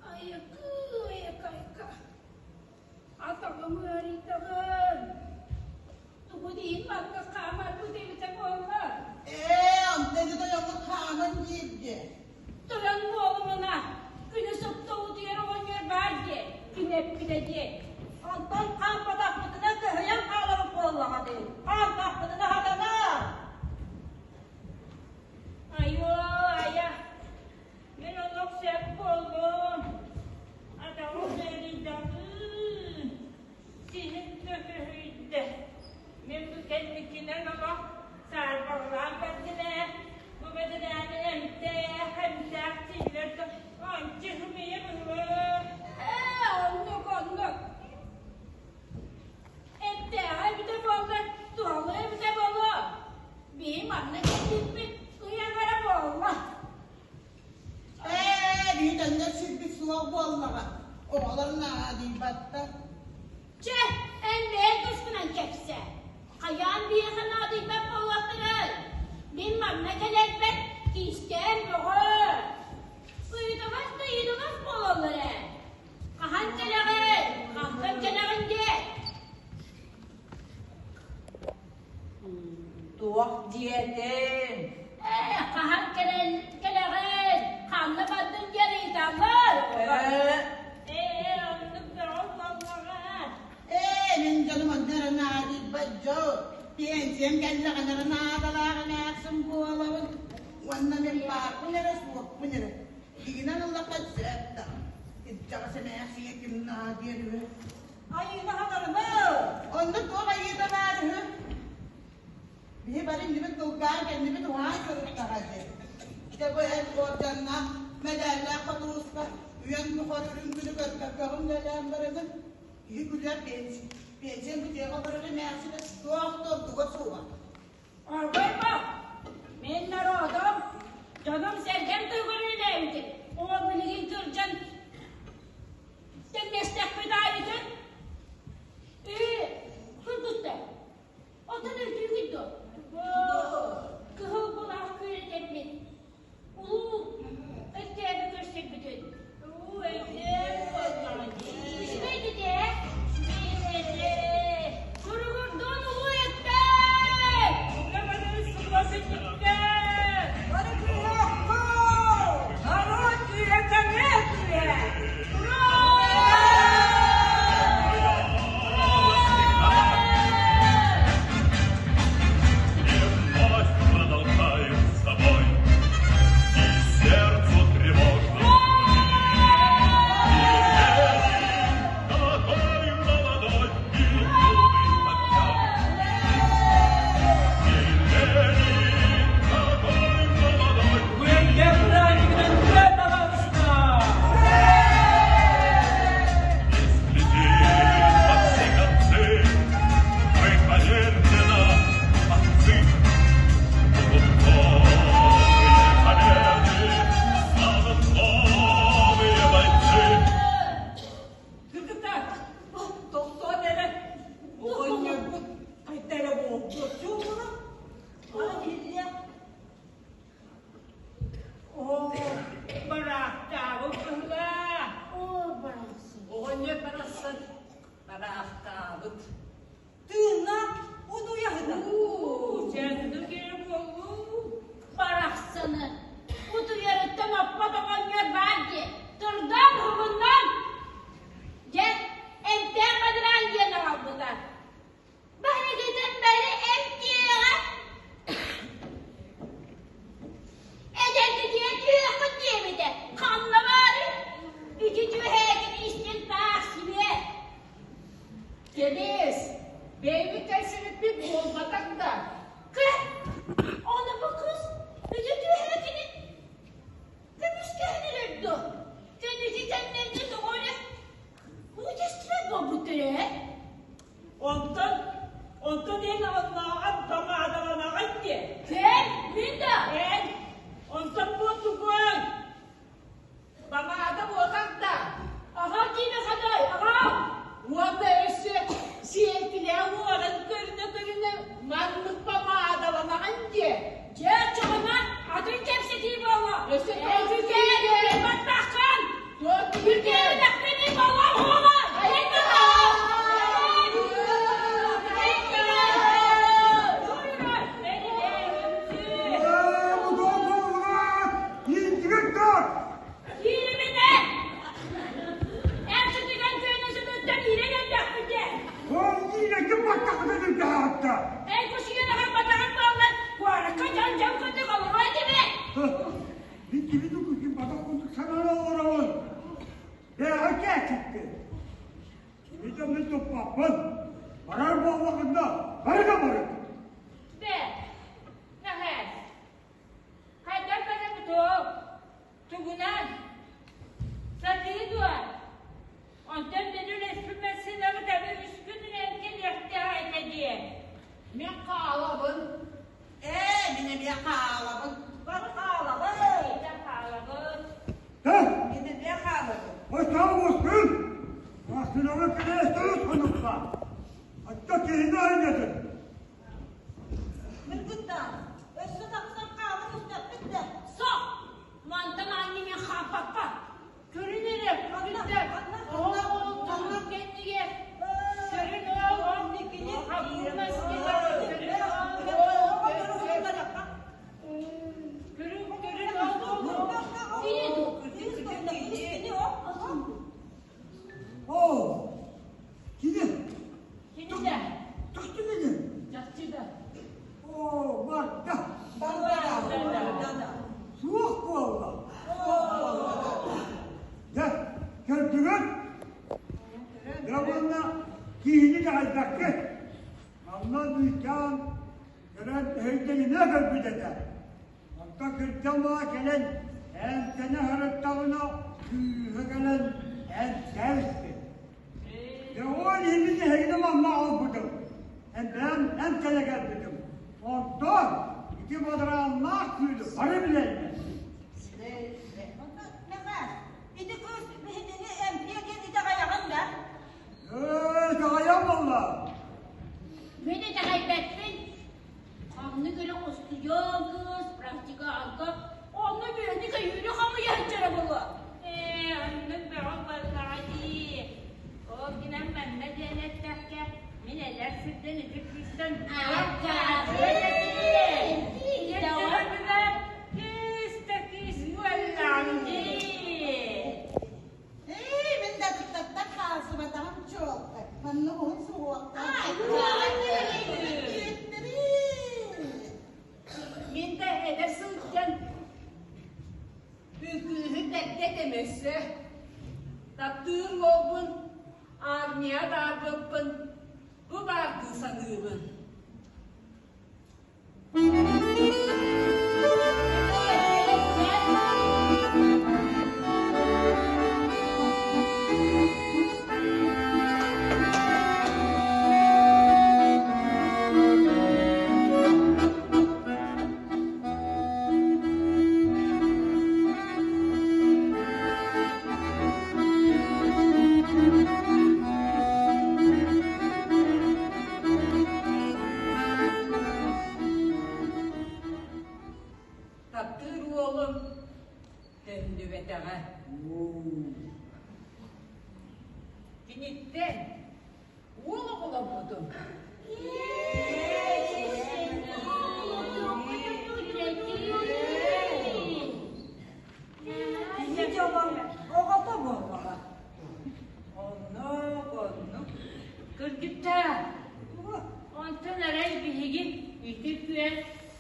Айыкыы, айыка-айыка, атаҕым ыарыйдаҕын. Тугу диин манна хаамарбыт эбитэ буолла? Ээ, онтон тойоҥҥут хааман дииргэ. Тойон буолумуна, күнү супту утуйар оҕонньор баар диэ, кини эппитэ диэ. Онтон хаампатахпытына кыһыйан хаалабыт буоллаҕа дии. Хаамтахпытына хатанар. Айоо, айа, мин олох сөп буоллум. Атаҕым ыарыйдаҕын. Сиһим көһүйдэ. Мин бу кэнникинэн олох саарбаҕалаан бардым ээ. Бу бэдэрээни эмтээх, эмтээх дииллэр да, ончу ымыйа быһылаах. Ээ, оннук, оннук. Эмтээҕэ эбитэ буоллар, туһалыа эбитэ буолуо. Биһи манна кэлбиппит ый аҥара буолла. Ээ, биһи төннөр сирбит суох буоллаҕа. Оҕолор наадыйбаттар. Чэ, эн бэйэҥ тускунан кэпсээ. Хайаан биһиэхэ наадыйбат буолуохтарай? Мин манна кэлэрбэр киистээн бөҕө. Ыйыталас да ыйыталас буолаллар ээ. Хаһан кэлэҕин? Хантан кэлэҕин диэ? Туох диэтиҥ? Ээ, хаһан кэлэн кэлэҕин? Ханна бардыҥ диэн ыйыталлар. Ээ, Ээ, оннук бөҕө буоллаҕа. Ээ, мин дьонум онно эрэ наадыйбат дьон. Пенсиям кэллэҕинэ эрэ наадалаах эмээхсин буолабын. Уонна мин баарбын эрэ, суохпун эрэ. Игинэн ыллахха сөп да. Кырдьаҕас эмээхсиҥэ ким наадыйар үһү? Айыыны хатарына! Онно туох айыыта баар үһү? Биһи бары иннибит кылгаан, кэннибит уһаан сырыттаҕа дии. Дьэ бу эн уордьаннаах, мэдээллээх хотууска үйэҥ тухары үрүҥ күнү көрбөккөҕүн үлэлээн бараҕын. Киһи күлэр пенсия бүтүөҕэ барар эмээхсинэ туох да ордуга суоҕа. Оргуйба! Мин народум, дьонум-сэргэм туйгун үлэлээбитим. Ол билигин кырдьан Тэҥнэстэхпит аайытын Ээ, кыргыттар, оттон өйдүүгүт дуо? Кыһыл былаах күөрэтэрбит, улуу Өктөөбү көрсөрбүтүн. Уу, өйдөөн буоллаҕа дии. Үчүгэй дии, ээ? Туругурдун улуу Өктөөп! Бары кыһыахпыт! тохтоппоппун. Барар буоллаххытына бары да барыҥ. Бэ, Мэхээс, хайдах барабыт Тугунан? Сатыы дуо? Онтон мин үлэспит массыынабыт аны үс күнүнэн кэлиэхтээх этэ дии. Мин хаалабын. Ээ, мин эмиэ хаалабын. Бары хаалабын. Мин хаалабын. Тэ! Мин эмиэ хаалабын. Оччоҕо муспун! Массыынаҕа кэлээстэбит хонукка. Оччо киһини айнатын. Кыргыттар, өссө тахсан хаалан истэхпит да. Сох! Мантан аанньа мен хаампаппа. Көрүн эрэ, кыргыттар. Оһол туһун кэннигэр. Көрүн ол, хабыр маскыга. Көрүн ол, көрүн, көрүн ол, Оо, кини Кини да, тахты кини. чахчы да. Оо, барда. Барда да. Суох буолла. Дьэ, көрдүгүт? Дьэ уонна киһини итэҕэйбэккит. Манна Бүүчээн көрөн өйдөйүнэ көрбүт этэ. Онтон кырдьан баҕа кэлэн эмтэнэ сырыттаҕына күүһэ кэлэн эмтээбиппит. Дьэ ол иһин эһигини манна аҕалбытым. Эмбээн эмтэнэ кэлбитим. Онтон ити бадарааннаах күүлү бары билэллэр. Ити кыыс биһигини эмтиэ диэн итэҕэйэҕин да? Ээ, итэҕэйэн буолла. Мин итэҕэйбэппин. Ханнык эрэ устудьуон кыыс практиканка онно бүөнү көйүүрү хамыйа сылдьара буолуо. Ээ, оннук бөҕө буоллаҕа дии. Ол гынан манна диэн эттэххэ, мин эдэр сирдэн ити кыыстан кыыс да кыыс буоллаҕым дии. Ээ, мин да кыттаттан хаалсыбатаҕым чуолкай. Манна уһун суһуохтаах. Мин да эдэр сылдьан үҥкүүһүт бэрдэ этим өссө. Таптыыр уолбун, армия баарбыппын бу баардыы саныыбын. Таптыыр уолум төннүбэтэҕэ. Киниттэн уол оҕоломмутум. Киһи дьоло оҕото буоллаҕа. Оннук, оннук. Кыргыттар, онтон арай биһиги ити күөл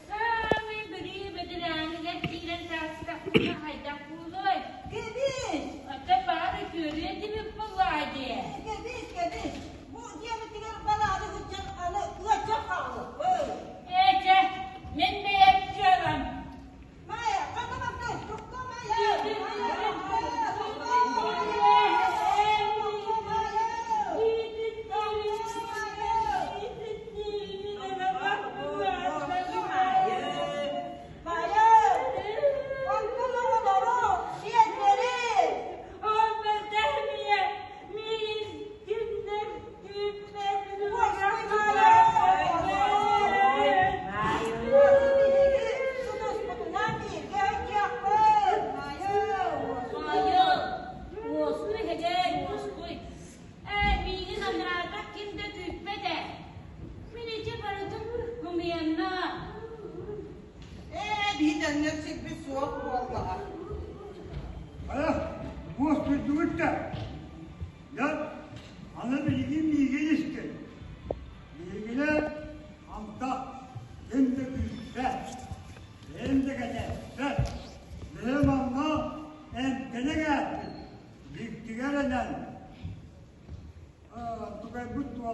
саамай бырыы бэдэрээҥҥэ киирэн таҕыстахпытына хайдах буолуой? Кэбис! Оттон баҕар үтүөрүө этибит буоллаҕа дии. Кэбис, кэбис! Бу дьиэбитигэр балаҕаны сылдьан аны ыалдьан хаалыахпыт. Ээ чэ, мин бэйэм дьыалам. Майя, хата бардай, тохтоо Майя! Майя, тохтоо Майя! Тохтоо Майя! Майя! Онтон оҕолору, сиэннэри! Биһиги тутуспутунан бииргэ сылдьыахпыт! Майа! Майа, уоскуй эдэр, уоскуй. Ээ, миигин анаата ким да күүппэт ээ. Мин ити барытын ымыйанна. Ээ, биһи төннөр сирбит суох буоллаҕа. Хайа, муостуйдубут да. Дьэ, аны билигин миигин истин. Биһигилэр амта ким да күүппэт, бэйэм да кэтээппэт. Бэйэм онно эмтэнэ кээппит, биктигэр эрэнэн, тукайбыт туолла.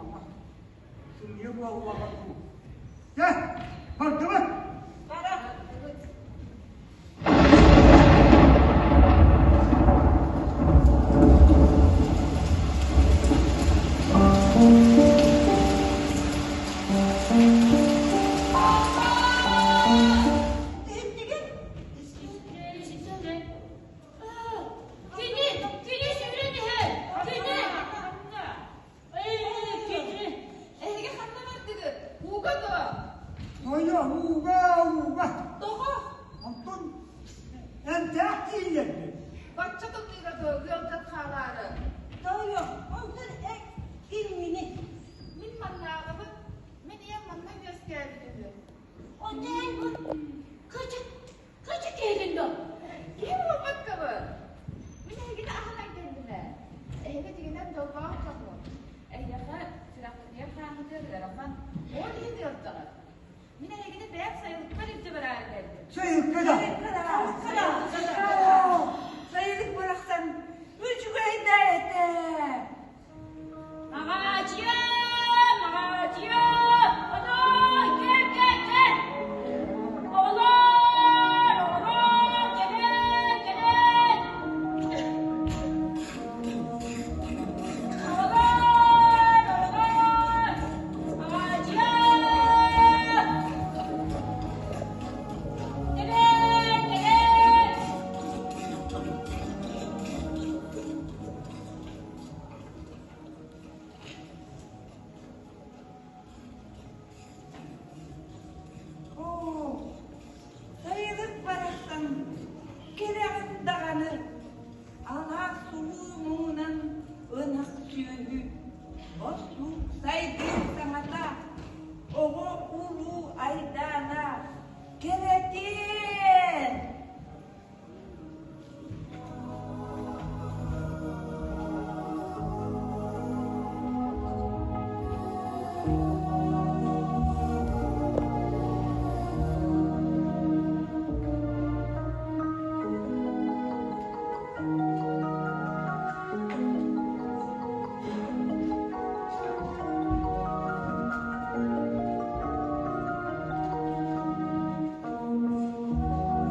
ама сымыйа буоллаҕа дуу. Дьэ, бардыбыт! Бардыбыт. Иһиттигит? Кини, кини сүүрэн иһэр! Кини! Кини! Эһиги ханна бардыгыт? Ууга дуо? Тойо, ууга, ууга. Тоҕо? Онтон эмтээх тиийэрбит. Бачча тымныыга дуо ыалдьан хаалаары? Тойо, онтон киммини? Мин маннааҕыбын. Мин ийэм манна үөскээбит үһү. Онто эн бу кычык Кычык киһигин дуо? Киһи буолбаккабын. Мин эһигини аһынан кэллим ээ. Эһиги дьиҥинэн дьоллоох дьоҥҥут. Эһиэхэ сүрэххитигэр хааҥҥытыгар ыарахан, ол иһин ыалдьаҕыт. Мин эһигини бэйэм сайылыкпар илдьэ бараары кэллим. Сайылыкка да! Сайылык барахсан үчүгэй да этэ! Маҕаачыйа! Маҕаачыйа! Оной, кэл, кэл, кэл! Оҕолоор, оҕолоор, кэлэн, кэлэн! Оҕолоор, оҕолоор! Маҕаачыйа! Кэлэн, кэлэн! Оо, сайылык барахсан кэрэҕин даҕаны алаас улуу муҥунан ынах сүөһү, босуу сайдыы саҥата, оҕо-уруу айдаана кэрэтиэн!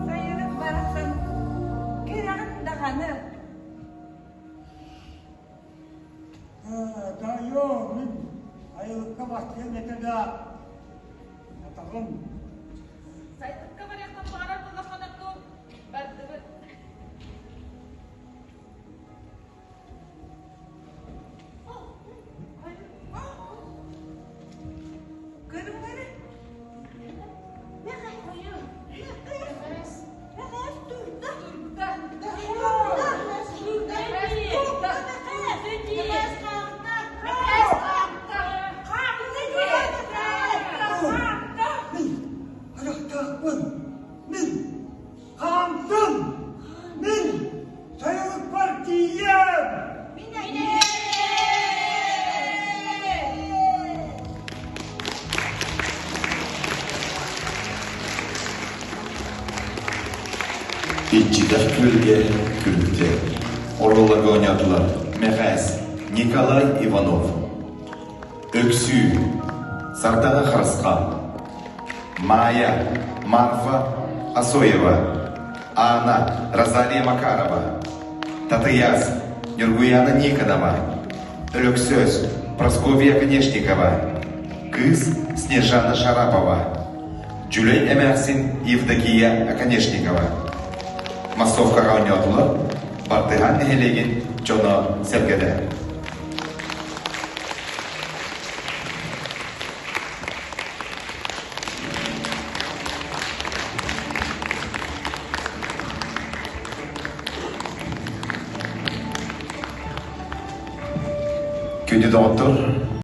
Сайырык барахсан кэрэҕин даҕаны. Таайоо, мин айылыкка бастыам этэ да, атаҕым. Сайылыкка барыахтан баҕарар буоллаххына дуу, бардыбыт. Көрүҥнэри Мин айахтаахпын, мин хаамтым, мин сайылыкпар тиийэм! Иччитэх күөлгэ күлүктэ. Оруолларга оонньоотулар Мэхээс, Николай Иванов, Өксүү, Сардаҥа Харысхал, Майя, Марфа Асоева, Аана, Розалия Макарова, Татыйаас, Ньургуйаана Никонова, Өлөксөөс, Прасковья Конешникова, кыыс Снежана Шарапова, Дьүлэй эмээхсин Евдокия Оконешникова. Массовкаҕа оонньоотулар Бартыһаан нэһилиэгин дьоно-сэргэтэ. Күндү доҕоттор,